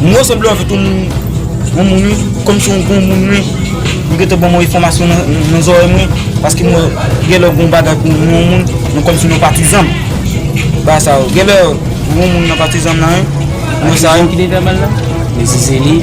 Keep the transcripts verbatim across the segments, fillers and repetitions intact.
M resanble anfèt yon moun, yon moun wi, kòmsi yon granmoun wi. Yo gentan ban mwen enfòmasyon nan, nan zòrèy mwen, paske mwen genlè gon bagay pou yon moun, mwen kòmsi nou patizan m. Bagay sa yo. Genlè yon moun nan patizan m nan wi. Mwen sa wi. Ki te fè mal la? Mesi se li.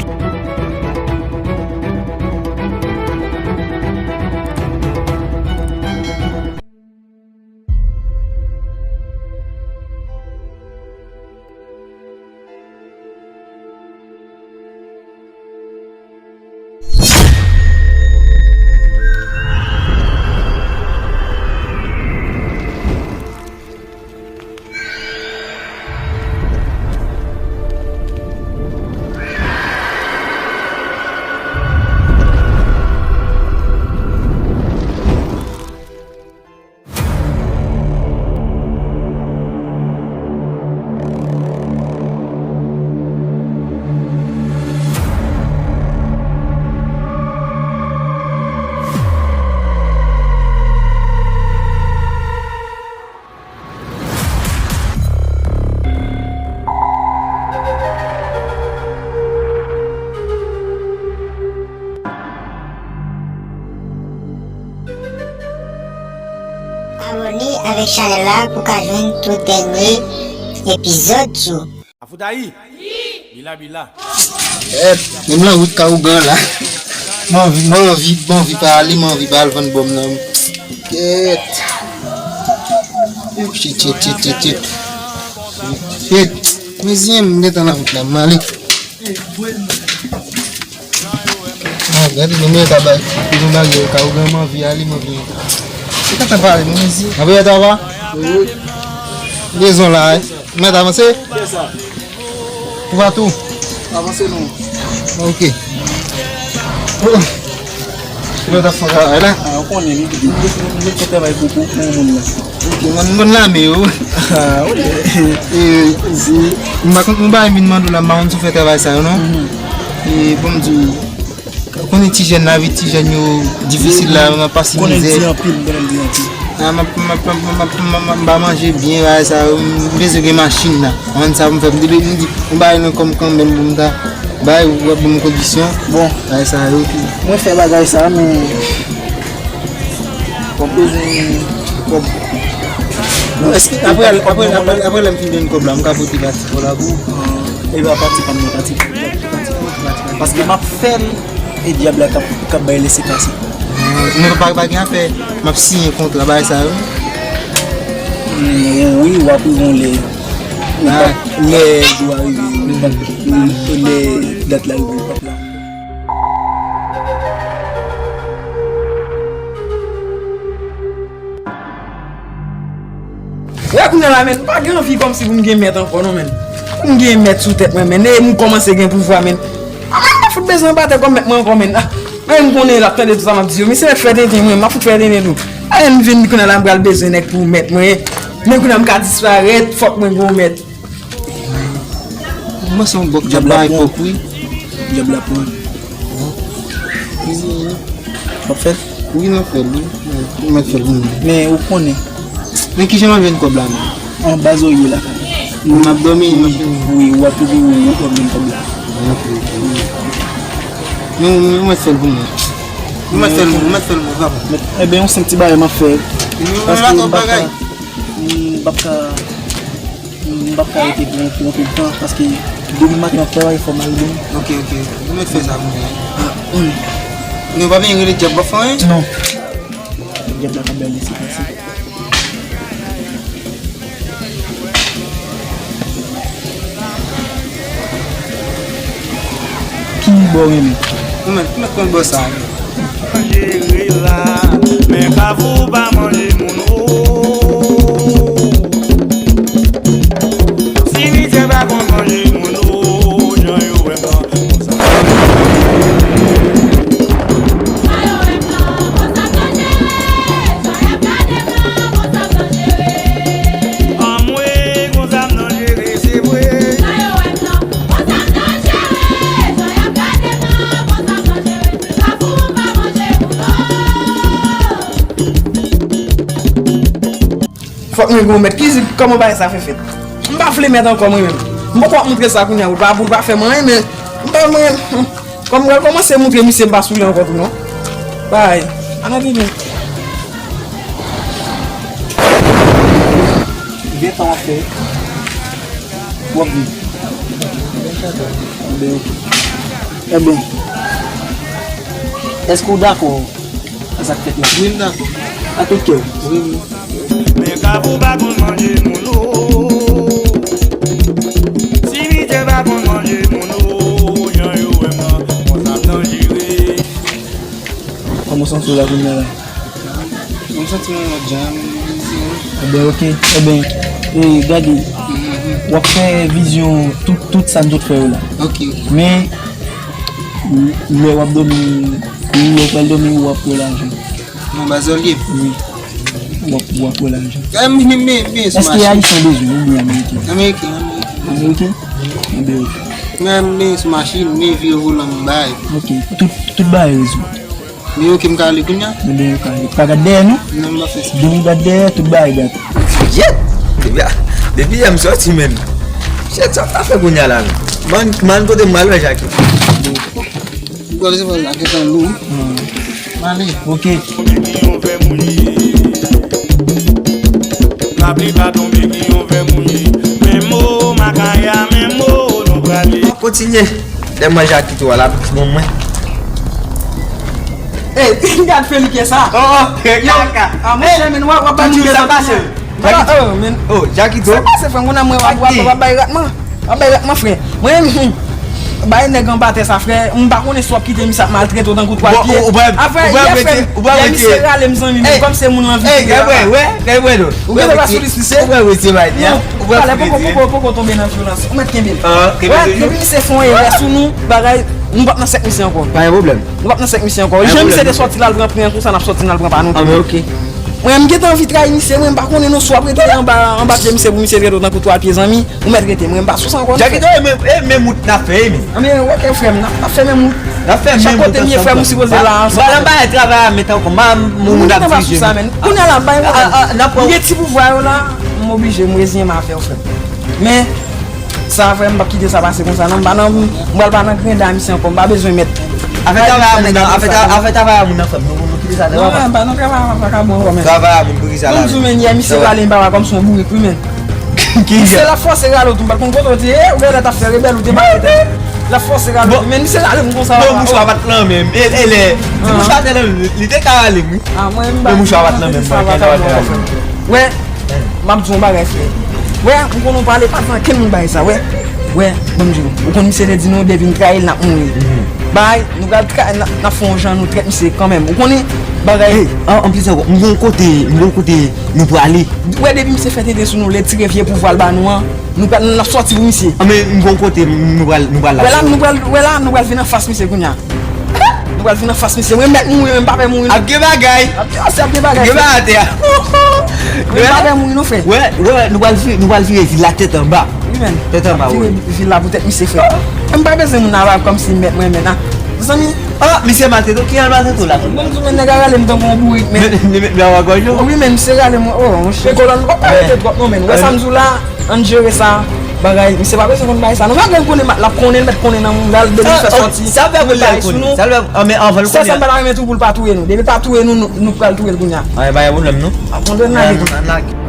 Abòne avèk chanèl la pou w ka jwenn tout dènye epizòd yo. Afoutayi! Bila, bila. Kèt, menm nan wout ka ougan la. M anvi, m anvi, m anvi pa ale, m anvi pa al vann bòm nan. Kèt. Shit, shit, shit, shit, shit. Shit. Mezanmi, m gentan nan wout la, m ale. Ah, gade, nou menm ta bay. Pou nou bagay ka ougan, m anvi ale, m anvi. Se kontan pale, m anvi. Anvi ta va? Wi. Rezon la, eh. Mèt avanse? Kiyès sa? Ou pa tou? Avanse non. Ok. Oh. Lè w t ap fè travay la? Ah, ou konnen, li, li, li, li fè travay pou, pou, pou moun nan. Ok, mwen, mwen lame yo. Ah, ok. E, si, m pa konn, mwen pa vin mande w la, m pa konn si w fè travay sa yo, non? Mhm. E, bon, m di, ou konnen ti jèn, lavi ti jèn yo difisil la, m ap pase mizè. Konnen di anpil, konnen di anpil. Ah, m ap, m ap, m ap, m ap, m ap, m ap, m ap manje byen, bagay sa yo, m bezwen gen machin la. Ann sa pou m fè, m di, m di, m bay nan kòm kanmenm pou m ta bay, ou ap ban m kondisyon. Bon. Bagay sa yo tou. Mwen fè bagay sa, men w ap bezwen kòb. Èske apre, apre, apre, apre lè m fin jwenn kòb la, m ka pote pati pa w la pou ou? Ah, e pa pati pa m nan, pati, pati, pati, pati. Paske m ap fè l, e dyab la k ap, k ap bay lese pase. Ah, men pa, pa gen afè, m ap siyen kontra, bagay sa yo. Mm, wi, w ap rive yon lè. Ou pa, lè jou a rive, ou pa, lè dat la rive, ou p ap la. E kounye a la, menn, m pa gen anvi kòmsi pou m gen mèt ankò, non, menn. Pou m gen mèt sou tèt mwen, menn. E m kòmanse gen pouvwa, menn. A, mwen pa fout bezwen anba tè kòm mèt mwen ankò, menn. A, men m konnen l ap tande tout sa m ap di yo. Misye mèt fè tenten mwen, m ap fout fè tenten tou. A, m vin kounye a la, m pral bezwen nèg pou mèt mwen. Men kounye a m ka disparèt, fòk mwen gen yon mèt. Mwen se yon bòk dyab bay pòk, wi. Dyab la pran. Wi. W ap fè l? Wi, m ap fè l, wi. M ap fè l, wi. Men ou konnen. Men kijan m ap jwenn kòb la, menm? Anba zòrye la. M ap dòmi, m ap dòmi. Wi, w ap toujou, w ap jwenn kòb la. Ok, ok. Men, men, mwen fè l pou mwen. Mwen fè l, mwen fè l pou mwen, papa. Ebyen, yon senp ti bagay m ap fè. Paske m p ap ka, m p ap ka, m p ap ka rete pou, pou anpil tan, paske demen maten m ap travay, fò m al dòmi. Ok, ok. Nou mèt fè sa pou mwen. Nou pa vin rele dyab, w ap fè anyen? Non. Dyab la ka bèl isi, pase. Ki bò w renmen? Ou menm, ou mèt konn bò sa a. Jere la, men kafou pa manje moun, o. Simitye pa konn manje moun, o, jan yo wè m nan, konsa. Anmwe, konsa m nan jere, se vre. Fòk mwen gen yon mèt. Ki, kòman bagay sa fè fèt? M pa vle mèt ankò mwen menm. M poko ap montre sa kounye a, ou pa, ou pa fè m anyen, men m pa, mwen, kòm m pral kòmanse montre misye m pa sou li ankò tou non. Bay, ann vini. Gen tan w ap fè. W ap viv. Ebyen, ok. Ebyen, èske w dakò a sa k fèt la? Wi, m dakò. Ak tout kè w? Wi, wi. Men kafou pa konn manje moun, o. Simitye pa konn manje moun, o. Jan yo wè m nan, konsa m danjere. Kòman w santi w la kounye a la? Mwen santi mwen lòt jan, mwen vizyon. Ebyen, ok. Ebyen, e, gade, w ap fè vizyon tout, tout sa n sot fè yo la. Ok. Men, lè w ap dòmi, lè w pral dòmi, w ap wè lajan. Nan baz olye? Wi. W ap, w ap wè lajan. E, men, men, men, men, sou mache. Èske Ayisyen w bezwen oubyen Ameriken? Ameriken, Ameriken. Ameriken? Ebyen, ok. Men, men, sou machin, men vire volan, m bay. Ok, tout, tout bagay rezoud. Men ok, m ka ale kounye a? Ebyen, ou ka ale. Pa gad dèyè non. Non, m pa fè sa. Depi w gad dèyè, tout bagay gate. Shit! Depi, depi yè m sòti menm. Shit, sa w ta fè kounye a la menm? Man, man kote m pral wè Jackie. M kwè se pa la, gentan lou. Hmm. M ale. Ok. Lapli pa tonbe ki yon vè mouye. Menm mo makaya, menm mo nou prale. Kontinye. Lè mwen Jakito a la, pou ki bon mwen. Ey, gad felike sa. Oh, oh, kaka. Ah, monchè, men w ap, w ap bay moun sa pase. Jakito. Oh, men. Oh, Jakito. Sa pase, frè, moun an mwen w ap, w ap, w ap bay ratman. W ap bay ratman, frè. Mwen, hmm, bay nèg anba tè sa, frè. M pa konnen si w ap kite misye ap maltrete w tankou twal pye. Bon, ou, ou pral, ou pral rete, ou pral rete. Yè misye rale m, zanmi, men kòm se moun lan vin. Ey, gade, wè, gade, wè, non. Ou gentan pa sou lis misye? Ou pral retire bay li, hein? Ou pral retire. Poko, poko, poko tonbe nan vyolans. Ou mèt kenbe l. Ah, kenbe l toujou. Depi misye fè yon erè sou nou, bagay, nou p ap nan sèk misye ankò. Pa gen pwoblèm. Nou p ap nan sèk misye ankò. Jan misye te sòti la, l pran, pran kou sa, n ap sòti, n al pran pa nou tou. Ah, men ok. Mwen, m gentan anvi trayi misye, mwen, m pa konnen non si w ap rete anba, anba pye misye pou misye trete w tankou twal pye, zanmi. Ou mèt rete, mwen, m pa sou sa ankò. Jakito, e men, e men mout n ap fè, e men. Anben, wè kè frè m, n ap, n ap fè men mout. N ap fè men mout ansanm. Chak kote m ye, frè m, ou sipoze la ansanm. Ba, ba, ba, travay a mete ankò, m pa moun ap dirije. Kounye a la, bay yon pwoblèm. M gen ti pouvwa yo la, m oblije, m reziyen m avè w, frè m. Men, sa, frè m, m p ap kite sa pase konsa, non, m pa nan, m pral pa nan grenda misye ankò, m pa bezwen mèt. Afè travay a moun nan, afè tra-, afè travay a moun nan, frè m, nou, nou kite sa, non, non, m pa nan travay a vakabon ankò, men. Travay a moun, pou ki sa la? Ban m di w, men, yè, misye rale m, papa, kòmsi yon bourik, wi, men. Misye la fòse rale w tou, m pa t konn kote w te ye, ou genlè t ap fè rebèl, ou te ba tèt. La fòse rale w tou, men misye rale m konsa. Bon, mouchwa pa t lan men m. E, e lè, si mouchwa te lan men m, li te ka rale m, wi. Ah, mwen, m pa, men mouchwa pa t lan men m, mwen, genlè w al travay. Wè, m ap di w yon bagay, frè. Wè, m konnen w pale, pa fè ankenn moun bagay sa, wè. Wè, ban m di w, ou konn misye te di nou, depi n trayi l, n ap mouri. Bay, nou pral tra-, n ap, n ap fè yon jan nou trèt misye kanmenm. Ou konnen bagay. Ey, an, anplis ankò, m gon kote, m gon kote nou prale. Wè, depi misye fè tenten sou nou, l retire vye pouvwa l ba nou an, nou pral, n ap sòti pou misye. Anben, m gon kote nou pral, nou pral la. Wè la, nou pral, wè la, nou pral vin anfas misye kounye a. Nou pral vin anfas misye. Mwen mèt mouri, men m pa pè mouri non. Ap gen bagay. Ap gen, ap gen bagay. Gen bagay atè a. Men m pa pè mouri non, frè. Wè, wè, nou pral vi-, nou pral vire vil la tèt anba. Wi, men. Tèt anba, wi. Vire vil la pou tèt misye, frè. Mwen m pa bezwen moun nan la kòmsi mèt mwen, men, a. Zanmi. Ah, misye maltrete w, ki jan l maltrete w la? Bon, m di w, men, nèg la rale m tankou yon bourik, men. Men, men, men, men, awa gòj yo? Wi, men, misye rale m, oh, monchè. Kolòn, w ap pa rete twòp non, men. Wè sa m di w la? Ann jere sa, bagay, misye pa bezwen konn bagay sa. Nou pa gen konnen, l ap konnen, l mèt konnen nan moun, l al depi l fè sòti. Sa fè pou l al konnen. Sa fè, ah, men anvan l konnen. Sa, sa m pa ta renmen tou pou l pa touye nou. Depi l pa touye nou, nou, nou pral touye l kounye a. Ah, pa gen pwoblèm, non. Ap konnen n lage tou. Ann lage.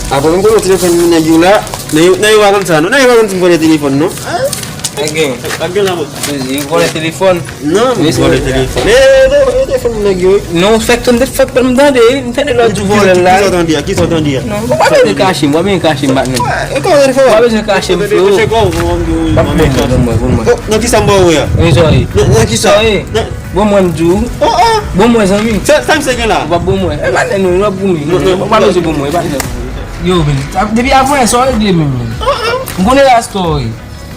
Apre m konnen telefòn nèg yo la. Nèg yo, nèg yo pa konn sa, non. Nèg yo pa konn si m vòlè telefòn, non. Nèg yo. Nèg yo la, bon. Yo vòlè telefòn. Non, m vòlè telefòn. E, e, e, telefòn nèg yo, wi. Non, fèk tann, fèk m tande, m tande lòt jou vòlè la. Kisa w tande a? Kisa w tande a? Non, ou pa bezwen kache m, ou pa bezwen kache m, patnè. Ou pa bezwen kache m, freo. Ban mwen, ban mwen, ban mwen. Oh, nan kisa m ba w a? Nan kisa? Nan, nan kisa? Bon, mwen, m di w. Oh, oh. Bon, mwen, zanmi. Sa, sa misye gen la? Ou p ap bon, mwen. E, pa tè nou, nou ap bon, wi. Ou pa bezwen bon, mwen, e pa tè nou. Yo, men, depi avan, sa w regle, men, men. M konnen la, story.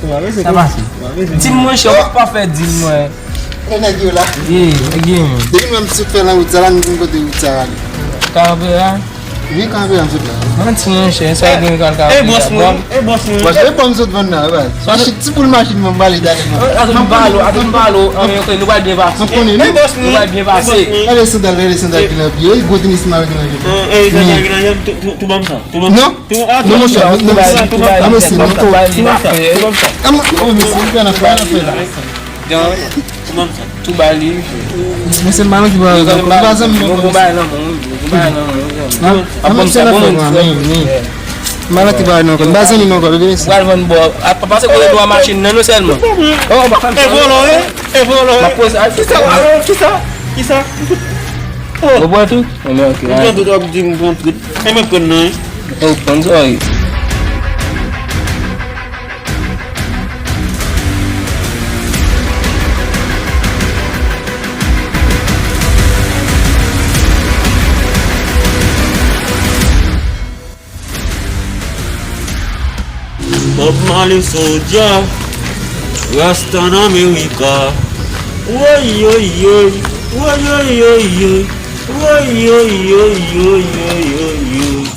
Sa pase. Di m, monchè, ou pa fè di m, mwen. E, nèg yo la. Ye, nèg yo, men. Depi nou menm sot fè nan wout sa la, nou konn kote wout sa la. Kanpe a. Men kanpe an sot la. Manti, monchè, sa gen kal ka. E bòs mwen, e bòs mwen. Bòs, e bòs sot vann la, baz. Machin, ti boul machin mwen, m bale dale. Atann m pale w, atann m pale w, ann, ok, nou pral byen pase. M konnen, non? E bòs mwen, nou pral byen pase. Gade sandal, gade sandal ki nan pye, e gwo tenis mare ki nan pye. E sandal ki nan pye, tou, tou, tou ban m sa, tou ban m sa. Non. Tou, a, non, monchè, non, non, mesye, non, non, mesye, non, tou ban m sa. Tou ban m sa. Tou ban m sa. Tou ba li. Men se malan ki ba yo. Gon bagay nan men w, gon bagay nan men w, gon bagay nan men w. Nan, ap ban m sa, ban m sa. Malan ki ba yo nan kò. M pa zanmi non, bebe. Pral vann bò. A, pa pase kote dwa machin nan, non, sèlman. Oh, pa fè m sa. E vòlò, e? E vòlò, e? M ap poze, a, kisa, kisa, kisa? Ou pran tout? Ou pran tout, w ap di m pran tout. E mwen pran nan, e? Ou pran sa, wi. Bob Marley Soldier, Rasta nan Amerika. Woy, woy, woy. Woy, woy, woy, woy.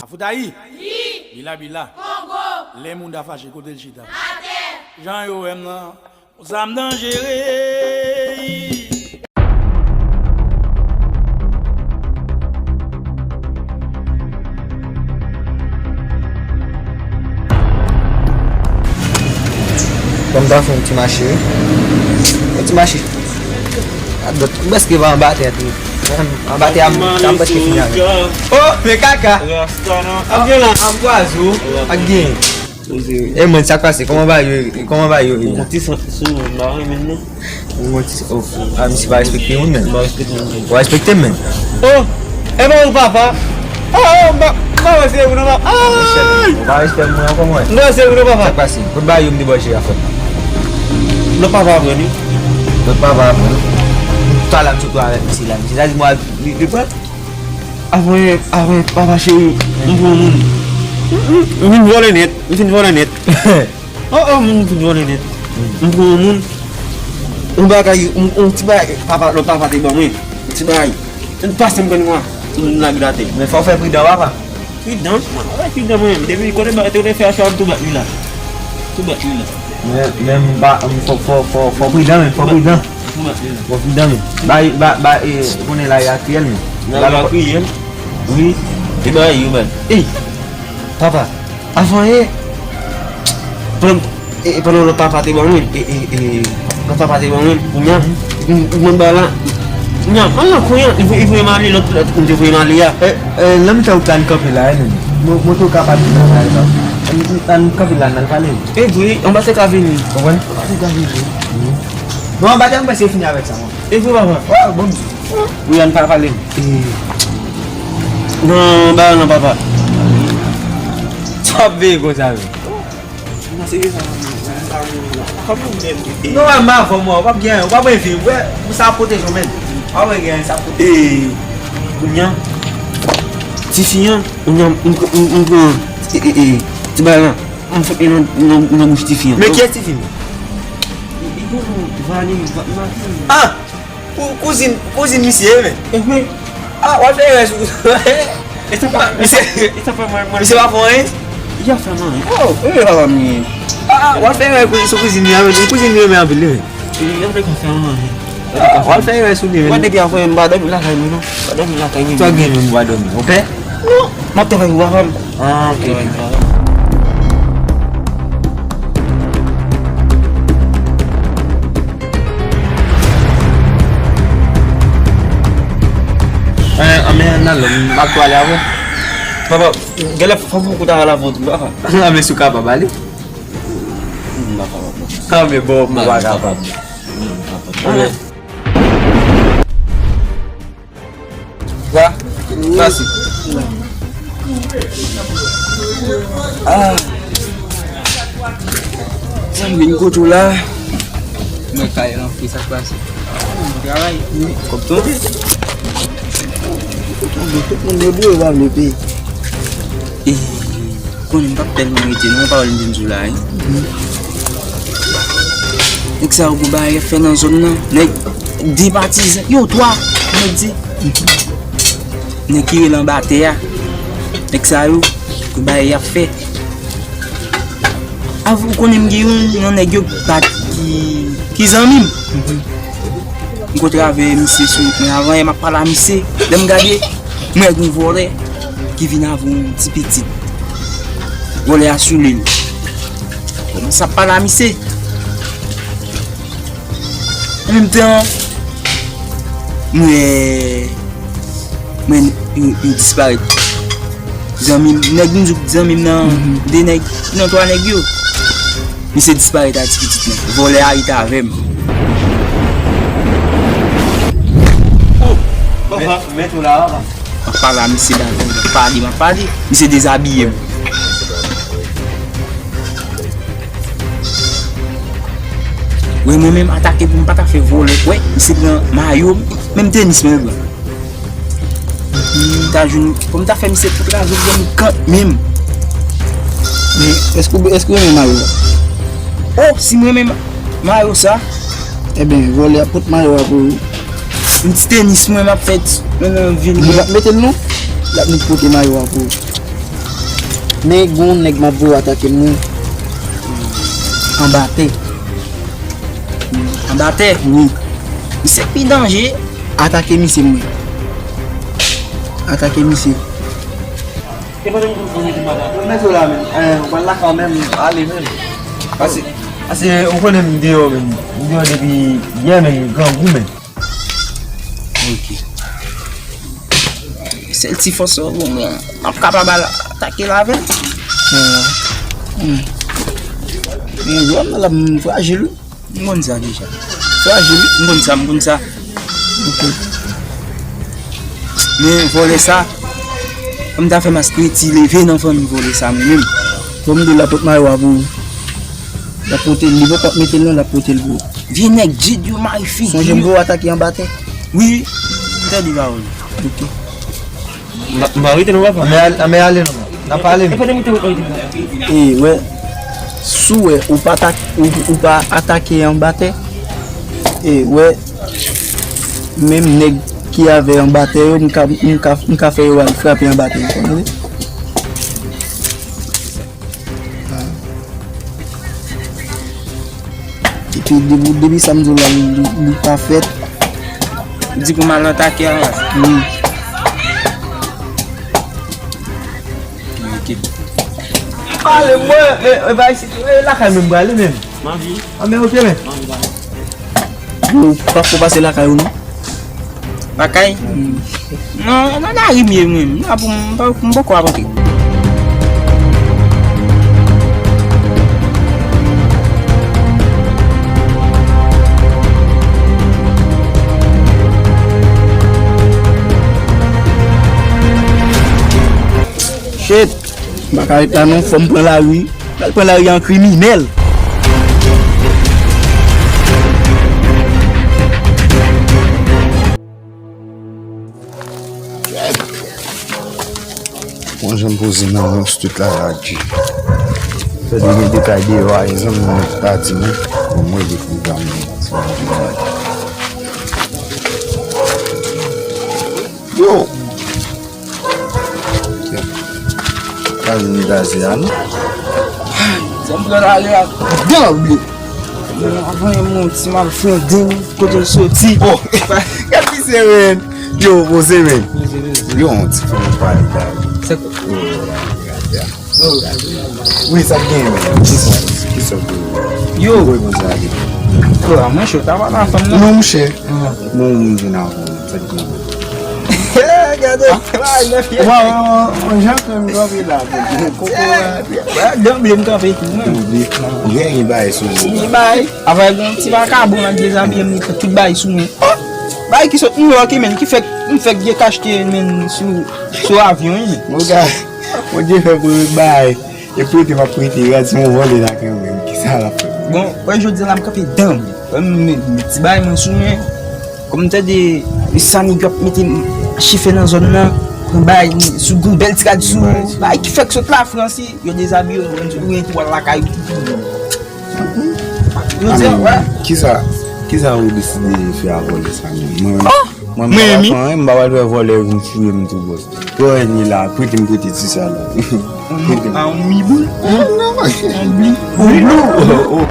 Afoutayi! Bila, bila. Kongo. Lè moun ta fache, kote l chita? Atè. Jan yo wè m nan, zam danjere. Bon, m ta fè yon ti mache, wi. Yon ti mache. A dòt, m prèske va anba tè tou. Anba tè a, m, m prèske fini avè l. Oh, men kaka! Ap gen la. Ap gen la. Ap gen. E mwen, sa k pase? Kòman bagay yo ye? Kòman bagay yo ye la? Ou konn ti sant sou mwen, m pa renmen l non. Ou konn ti, oh, a, misye pa respekte moun, men. M pa respekte moun. Ou respekte m, men. Oh, e pa ou papa? Oh, oh, m pa, m pa wè se ou non, papa. Ay! Ou pa respekte moun ankò, mwen. M pa wè se ou non, papa. Sa k pase? Kot bagay yo m debòche a fèt la? Lòt papa a pran li. Lòt papa a pran li. Talè m sot avèk misye la. Misye ta di mwen li, li pran. Avè, avè, papa cheri, m pran moun. M, m, m vin vòlè nèt, m fin vòlè nèt. Oh, oh, m fin vòlè nèt. M pran moun. Yon bagay, yon, yon ti bagay, papa, lòt papa te ban mwen. Yon ti bagay. Yon pase m pran mwa. Yon lagratè. Men fò w fè pridan, papa. Pridan? Mwen pa pridan mwen menm. Depi kote ba, te kote fè a chwa, m tou bat li la. Tou bat li la. Men, men m pa, m fò, fò, fò, fò pridan, men fò pridan. Tou bat li la. Fò pridan, men. Bay, ba, ba, e, konnen la e aktiyèl, men. Nan la kriye. Wi. E bay, yo bay. Ey, papa, avan e, pandan, e, e, pandan lòt papa te ban mwen, e, e, e, lòt papa te ban mwen, kounye a, m, m, mwen ba la, kounye a, al nan kwen an, li voye, li voye m ale, lòt, lòt moun te voye m ale a. E, e, nan mitan wout la n kanpe la, e, nou, mo-, moto ka pati nan la, e, sa. Ann, ann kanpe la, n al pale. E vre, anba se ka vini. Konprann? Anba se ka vini. Bon, anba te mwen se fini avèk sa, mwen. E vre, papa? Wi, ann pa pale. E, nan, ba, nan, papa. Sa ap veye konsa, wi. Non, wè, m avan, mwen, w p ap gen anyen, w p ap anyen fini. Wè, sa ap pwoteje w, menm. W p ap anyen gen anyen, sa ap pwoteje w. E, kounye a, tifi an, kounye a, m, m, m pran, e, e, e, ti bagay la, m fout li nan, nan, nan bouch tifi an. Men kiyès tifi? Ah! Kou-, kouzin, kouzin misye, men. Ah, w al fè erè sou. Misye, misye pa fè anyen? Li ap fè mwen anyen. Oh, e papa m ye. Ah, w al fè erè sou kouzin li a, men. Kouzin li renmen anpil, men. Li ap fè mwen anyen. Ah, w al fè erè sou li, men. Mwen depi avan, m pa dòmi lakay mwen, non. M pa dòmi lakay mwen. Sa gen menm, w pa dòmi? Ou pè? Non, m ap travay pou papa m. Ah, ok. Ann, ann, men ann al, m ap tou ale avè w. Papa, genlè fò m koute a la vòt, papa. Ann, men si w kapab ale. M pa kapab. Ann, men bon, m pa kapab. Ann, men. Sa, pase. Ah. Sa m vin kote w la. Mwen kay lan fè sa k pase. Travay. Kòb tonbe. Tout moun debouye, pa vle peye. E, konnen m p ap tèlman rete non, pawòl m vin di w la, wi. Nèg sa yo gon bagay y ap fè nan zòn nan. Nèg de patizan, yo twa, nèg di. Nèg ki rele anba tè a. Nèg sa yo, tout bagay y ap fè. Avè w konnen m gen youn nan nèg yo ki, ki zanmi m. M kontre avè misye sou wout mwen, avan yè m ap pale a misye. Lè m gade, m wè gen yon vòlè ki vin avè yon ti pitit. Vòlè a soule l. Kòmanse ap pale a misye. An menm tan, m wè, m wè yo, yo disparèt. Zanmi m, nèg m di w zanmi m nan, de nèg, nan twa nèg yo. Misye disparèt ak ti pitit lan. Vòlè a rete avè m. Oh! Papa, mèt ou la, papa. M ap pale a misye bagay, m ap pale, m ap pale. Misye dezabiye m. Wè mwen menm atake pou m pa ta fè vòlè. Wè, misye pran mayo m, menm tenis mwen pran. M ta jwenn, pou m ta fè misye tou kraze, pou m kant menm. Men, èske, èske w renmen mayo a? Oh, si m renmen ma-, mayo sa. Ebyen, vòlè a pot mayo a pou ou. M ti tenis mwen, m ap fè ti, nan, nan vil mwen. Li p ap mete l non. L ap vin pote mayo a pou ou. Men, gen yon nèg m ap voye atake m wi. Anba tè. Anba tè? Wi. Misye pi danje. Atake misye mwen. Atake misye. Mèt ou la menm. Eh, ou pral lakay ou menm, ale menm. Pase, pase, ou konnen m deyò menm. M deyò depi yè menm, grangou menm. Ok. Sèl ti fòs sa w ban mwen an, m ap kapab al atake l avè l. Hmm. Men, zòn nan la, m frajil wi. M konn sa deja. Frajil wi. M konn sa, m konn sa. Ok. Men vòlè sa, kòm ta fè m aspireti leve nan fanmi vòlè sa mwen menm. Fò m di l la pot mayo a pou ou. L ap pote l, li poko ap mete l non, l ap pote l pou ou. Vye nèg djid yo mare figi yo. Sonje m pou w atake anba tè. Wi, m tande pawòl ou. Ok. M pa, m pa rete non, papa. Anmè al-, anmè ale non. N ap pale non. E wè, si w wè ou pa tak-, ou, ou pa atake anba tè, e wè, menm nèg ki avè anba tè yo, m ka, m ka, m ka fè yo al frape anba tè yo, konprann? Epi depi, depi sa m di w la, li, li, li pa fèt. Di pou m al atake a. Wi. Ok. Pale mwen, men, men, bay si, e lakay menm prale menm. Manvi. A, men ok, men. Manvi, bay. Yo, pa fò pase lakay ou non. Lakay? Hmm. Non, nan lari m ye mwen. M la pou m, m pa, m poko ap antre. Shit! M pa ka ret la non, fò m pran lari. Pral pran lari an kriminèl. Bon jan m poze nan yon street la, la, G. Fè de gen detay deyò a, e zanmi mwen ki pati, non. Bon, mwen dekouvri zanmi mwen. Yo! Pral vin gaze a non. Sa m pran lari a. Danble. Avan yon ti malfrending kote l soti. Bon, gad misye men. Yo, poze men. Yo, yon ti fè yon pale la. Se ko- Wi, sa k genyen men. Kisa, kisa pou yo. Wi, poze ale. Yo, a mwen cho ta pa la fanm nan. Non, monchè. Bon, moun vin avan. Gade, bay nèf ye. Wè, wè, wè, jan ke m kanpe la, koko a. Wè, danble m kanpe tou mwen. Danble. Ou gen yon bagay sou ou. Yon bagay. Avè yon ti vakabon la dezabiye m, li fè tout bagay sou mwen. Oh! Bagay ki sot New York, men, ki fèk, m fèk dekachte, men, sou, sou avyon, wi. Mon gars, Bondye fè pou yon bagay. E prete m ap prete, gad se yon vòlè la kanmenm. Kisa l ap fè? Bon, wè jodi a la m kanpe danble. Wè m, m, m ti bay mwen sou mwen. Kòm m tande e sa nèg yo ap mete chifè nan zòn nan. Pran bay sou gwo bèl ti rad sou. Bay ki fèk sot Lafrans, yo dezabiye w, ou rentre w al lakay ou. Jodi a, wè. Kisa? Kisa ou deside fè a vòlè sa menm? Mwen menm, mwen menm m pa pran anyen, m pa pral fè vòlè vin fouye m tou, bòs. Yo, ènmi la, prete m prete ti sa la. Prete m. A yon miboul? Yon blou.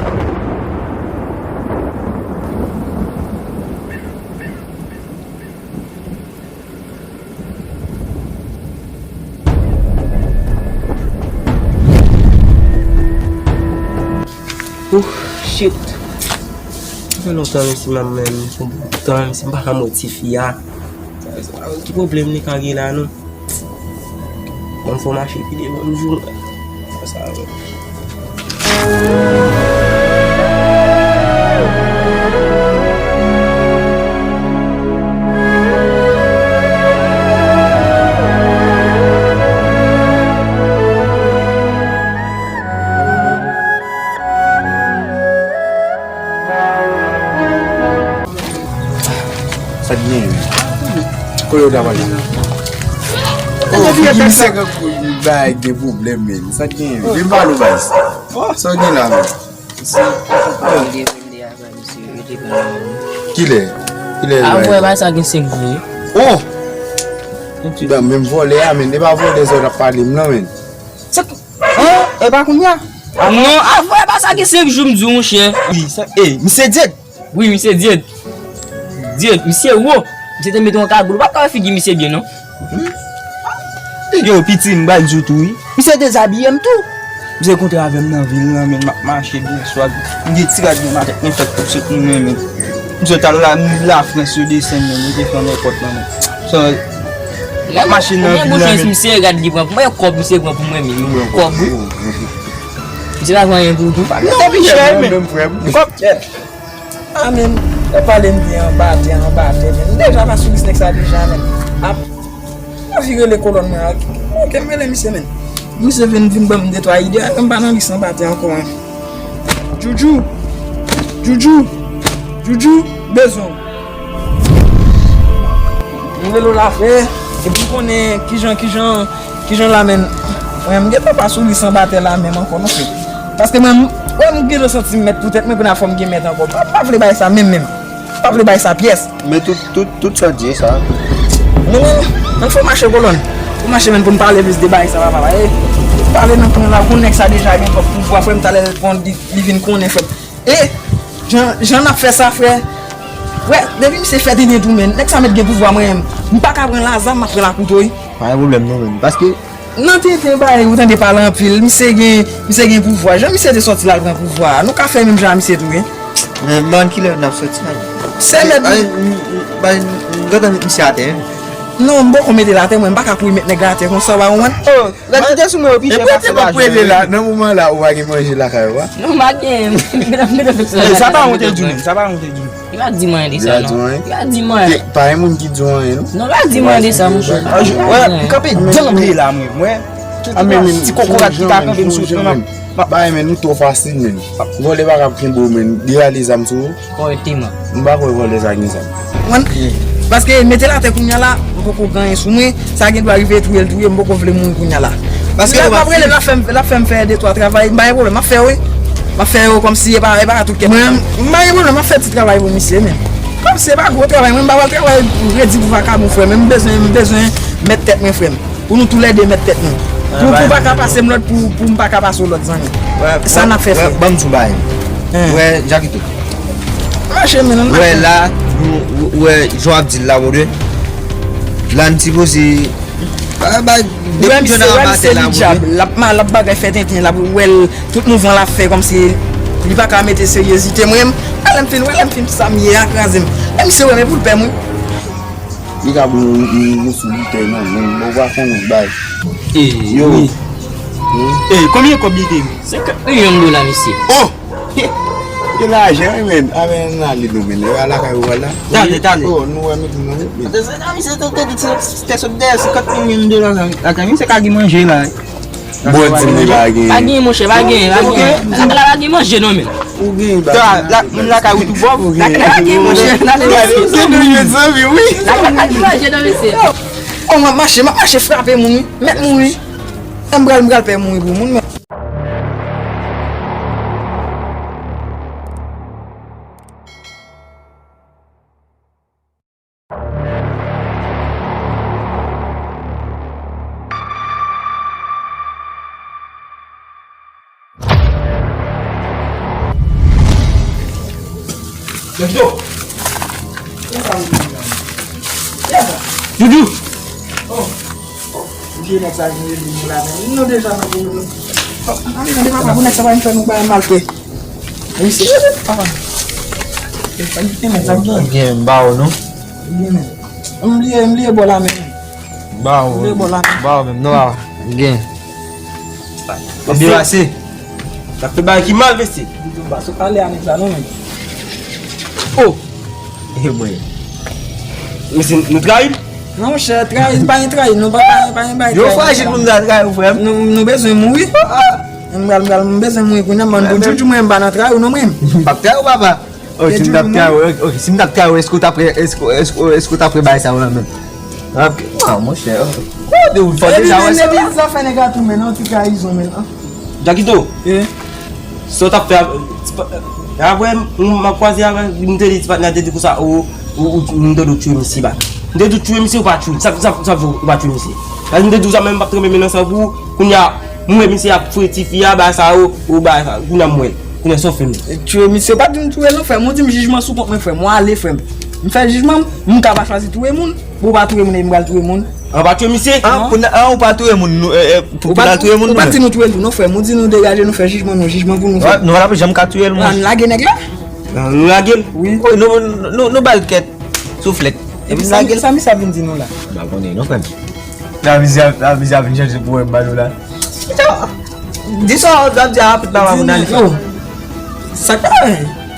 Ouh, shit. Sa fè lontan, mesye, m ap menm, fè yon bout tan, mesye, m pa ka wè ti fi a. Sa, sa, ki pwoblèm li ka gen la, non? Bon, fò mache pi devan toujou. Sa, sa, Sa k genyen? Kote w ta pral la? Oh, figi m senkant goud, bagay gen pwoblèm, men. Sa k genyen? Vin pale w, baz. Sa w gen la, men? Kilè? Kilè? Avè, baz, sa gen senk jou. Oh! Dan menm vòlè a, men. E pa vòlè sa w t ap pale m nan, men. An? E pa kounye a? Non, avè, baz, sa gen senk jou, m di w, monchè. Wi, sa, e, misye Dyèd. Wi, misye Dyèd. Dyèd, misye wo. Misye te mete yon kagoul. Ou pa ka wè figi misye byen, non. Yo, piti, m pral di w tou, wi. Misye dezabiye m tou. Misye kontre avè m nan vil lan, men m ap mache byen swag. M gen ti rad nan tèt mwen, fèk tout sot mwen, men. Misye t al la, Lafrans, yo desann, men, yo te fè nenpòt lan, men. Sa, m ap mache nan vil lan, men. Misye rad li pran pou mwen, kòb misye pran pou mwen, men. Kòb, wi. Misye pa pran anyen pou ou tou. Non, pi chè, men. Kòb. A, men, lè pale m te anba tè, anba tè, men. M deja pa sou lis nèg sa deja, men. Ap, anvi rele kolòn mwen ak. Ok, m rele misye, men. Misye vin, vin ban m de twa ide, men m pa nan lis anba tè ankò, men. Djoudjou! Djoudjou! Djoudjou! Bezwen w. M rele w la, frè, epi m konnen kijan, kijan, kijan la, men. Mwen, m gentan pa sou lis anba tè la menm ankò, non, frè. Paske mwen, m, wè, m gentan santi m mèt pou tèt mwen, kounye a fò m gen mèt ankò. M pa, m pa vle bay sa menm, menm. M pa vle bay sa pyès. Men tout, tout, tout sa di sa. Non, non, non. Fò mache kolòn. Fò mache, men, pou n pale plis de bagay sa, papa. E, pale nan pwen la, ou konn nèg sa deja gen twòp pouvwa, frè m, talè l pran, li, li vin konnen, frè m. E, jan, jan n ap fè sa, frè. Wè, depi misye fè tenten tou, men, nèg sa mèt gen pouvwa, mwen, m pa ka pran l a zam, m ap pran l a kouto, wi. Pa gen pwoblèm, non, men. Paske nan tenten bagay, ou tande pale anpil, misye gen, misye gen pouvwa. Jan misye te sòti la, l pran pouvwa a. Nou ka fè menm jan a misye tou, wi. Men, ban kilè n ap sòti la? Sèl lè. Ay, m, m, ban, m, m gentan met misye atè, wi. Non, m poko mete l atè, mwen, m pa ka kouri met nèg la atè konsa, w pa konprann? Oh, lè m kite sou mwen, yo pije pase lajè, wi. Nan moman la, ou pa gen manje lakay ou a? Non, m pa gen. M gentan, m gentan fèk sa. Sa pa yon te di w, men. Sa pa yon te di w. Yo pa di m anyen de sa, non. Yo pa di m anyen. Yo pa di m anyen. Pa gen moun ki di w anyen, non. Non, yo pa di m anyen de sa, monchè. Wè, m kanpe dangle la, mwen. Mwen, tout ti kokorat ki ta kanpe m sou mwen. Bagay, men, nou twò fasil, men. Vòlè pa ka kenbe w, men. Li rale zam sou ou. Kòrèkteman. M pa kwè vòlè sa gen zam. Mwen, paske mete l atè kounye a la, m poko gen anyen sou mwen. Sa gen dwa rive touye l touye, m poko vle mouri kounye a la. Paske lè m ap rele, l ap fè m, l ap fè m fè de twa travay, m pa gen pwoblèm, m ap fè yo, wi. M ap fè yo kòmsi e pa, e pa tout kèk. Mwen, m pa gen pwoblèm, m ap fè ti travay pou misye, men. Kòmsi e pa gwo travay, mwen, m pa pral travay redi pou vakabon, frè, men m bezwen, m bezwen mèt tèt mwen, frè m. Pou nou toulède mèt tèt nou. Pou, pou pa ka pase m lòd, pou, pou m pa ka pase w lòd, zanmi. Sa n ap fè, frè. Ban m di w bagay. Wè, Jakito. Mache, men, ann mache. Wè, la, nou, wè, jan w ap di l la, brother. La, n sipoze Bay, bay, depi m jwenn amatè la, bondye. L ap mal, l ap bagay fè tenten, l ap wè l, tout mouvman l ap fè kòmsi li pa ka mete seryezite. Mwen menm, wè lè m fin, wè lè m fin sa m ye a kraze m. E misye wè men pou l pè mwen. Li ka bon yon, yon, yon sou boutèy nan men m, bon, ou pa konnen bay. E, yo. Wi. E, konbyen kòb li te? Senkant milyon dola, mesye. Oh! Gen lajan, wi, men. A, men, n ale, non, men. Yo, a lakay ou, wala. Talè, talè. Oh, nou wè, nou di, non, men. Tande sa, misye te, te di, te, te sot dèyè senkant milyon dola la, lakay misye ka gen manje la. Bon, di m li pa gen. Pa gen, monchè, pa gen, pa gen. La, la, pa gen manje, non, men. Ou gen, ba. La, la, moun lakay ou tou pòv. Ou gen. La, la, pa gen manje, n ale, mesye. Gen milyon zanmi, wi. La, la, pa gen manje, non, mesye. Oh, m ap mache, m ap mache frape moun, wi. Mèt mouri. M pral, m pral pè mouri pou moun, men. Doudou! Oh, oh, vye nèg sa vin rele nou la, men nou deja nan pou nou. Oh, ale, ale, papa, pou nèg sa pa vin fè nou bagay mal fè. Mesye, papa. E pa gen, men sa gen. Gen, m ba ou non. Gen, men. M bliye, m bliye bò la, men. M ba ou. M bliye bò la, men. M ba ou, men. Non, papa. Gen. Ap byen pase. N ap fè bagay ki mal, mesye. Doudou, m pa sot pale a nèg sa non, men. Oh! E mwen. Mesye, nou trayi l? Non, monchè, trayi, pa gen trayi, nou pa, pa, pa gen bagay trayi. Yo frajil pou m ta trayi ou, frè m. Nou, nou bezwen mouri. Ah, ah. M pral, m pral, m bezwen mouri kounye a, man, pou djoudjou mwen, m pa nan trayi ou non, mwen. M p ap trayi ou, papa. Oh, si m t ap trayi ou, ok, si m t ap trayi ou, èske w t ap, èske, èske, èske w t ap fè bagay sa yo la menm? Ah, monchè, oh. Ou deja wè sa la. Epi men, epi zafè nèg la tou, men, yon ti trayizon, men, ah. Jakito, sa w t ap fè a, ti pa, apre, m, m ap kwaze avè l, m te di ti patnè a te di konsa, ou, ou, ou, m tande w tchwe misye, ba. M te di w tchwe misye, ou pa tchwe, sa, sa, sa, ou pa tchwe misye. Paske m te di w sa, men m p ap tranpe men nan san pou ou, kounye a, m wè misye ap fouye tifi a, bagay sa yo, ou bagay sa, kounye a m wè l. Kounye a sa w fè m. Tchwe misye, ou pa di m touye l non, frè m, ou di m jijman sou kont mwen, frè m, ou ale, frè m. M fè jijman m, m ka pa chwazi touye moun, pou ou pa touye moun, epi m pral touye moun. An pa touye misye? An, pou n, an, ou pa touye moun, nou, eh, eh, pou, pou n al touye moun, ou pa di nou touye l tou non, frè m, ou di nou degaje nou fè jijman nou, jijman pou nou fè. Nou pa t ap janm ka touye l, monchè. An lage nèg la. An lage l? Wi. Wi, nou, nou, nou ba l kèk souflèt. Epi sa, sa misye ap vin di nou la? M pa konnen non, frè m. La mizè, la mizè ap vin chèche pou wè m ba nou la. Di sa w ap di a rapid, papa, pou n ale. Yo, sa k pa,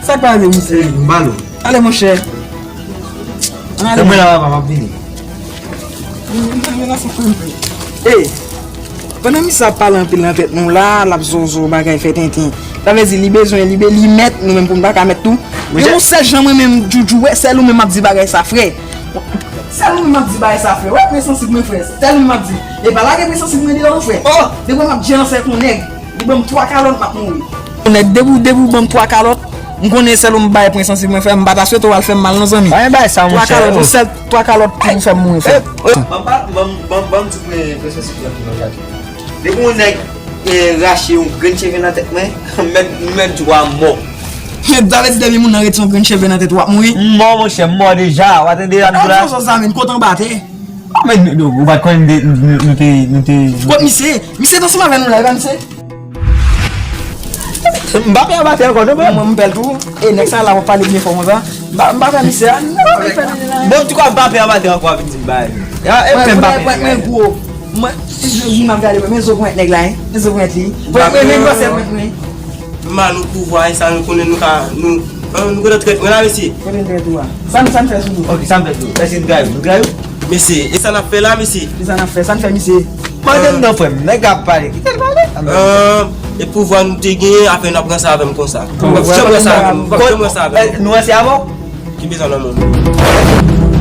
sa k pa ale, misye? M ba nou. Ale, monchè. Ann ale. Mwen la, papa, m ap vini. Ey, pandan misye ap pale anpil nan tèt nou la, l ap zozo bagay fè tenten. Sa vle di li bezwen, li be-, li mèt, nou menm pou n pa ka mèt tou. Men yon sèl jan mwen menm, Djoudjou, wè, sèl ou menm m ap di bagay sa, frè. Sèl ou menm m ap di bagay sa, frè. Wè, pwen sansib mwen, frè. Sèl ou menm m ap di. E pa lage pwen sansib mwen deyò, non, frè. Oh! Depi m ap djè anfè kon nèg. Li ban m twa kalòt, m ap mouri. Nèg, depi w, depi w ban m twa kalòt, m konnen sèl ou m bay pwen sansib mwen, frè, m pa ta swete w al fè m mal non, zanmi. Pa gen bagay sa, monchè. Twa kalòt, yon sèl twa kalòt pou fè m mouri, frè. Ban m pa, ban m, ban m, ban m di pwen, pwen sansib mwen pou nou gade. Depi yon nèg, eh, rache yon grenn cheve nan tèt mwen, m mèt, m mèt di w a mò. Sa vle di depi moun nan retire yon grenn cheve nan tèt ou, w ap mouri? M mò, monchè, m mò deja. W a tande sa m di w la? An, zanmi, kote anba tè? Ah, men nou, nou, ou pa t konnen nou te, nou, nou te, nou te. Kot misye? Misye t ansanm avè nou la, e pa misye? M pa pè anba tè ankò, non, mwen. Mwen, m pè l tou. E nèg sa la, w ap pale byen fò konsa. M pa, m pa pè misye a. Non, m pè misye a. Bon, antouka, m pa pè anba tè ankò, ap vin di m bagay. Ya, e m pè m pa pè. Mwen, mwen, mwen, gwo. Mwen, si je di m ap gade, men zo pwent nèg la, hein. Men zo pwent li. Mwen, mwen, mwen, mwen, mwen. Mal ou pouvwa, e sa nou konnen nou ka, nou, an, nou konnen trèt mwen la, mesye. Kote n trèt ou a? Sa n, sa n fè sou nou? Ok, sa n fè sou nou? Èske n trayi ou? Nou trayi ou? Mesye, e sa n ap fè la, mesye? E sa n ap fè? Sa n fè, misye? Mande m non, frè m. Nèg ap pale. Kite l pale. An, e pouvwa nou te genyen, apre n ap ranse avè m konsa. Pouvwa, janm ranse avè m. Janm ranse avè m. Nou ranse avè w? Ki bezwen nan men w?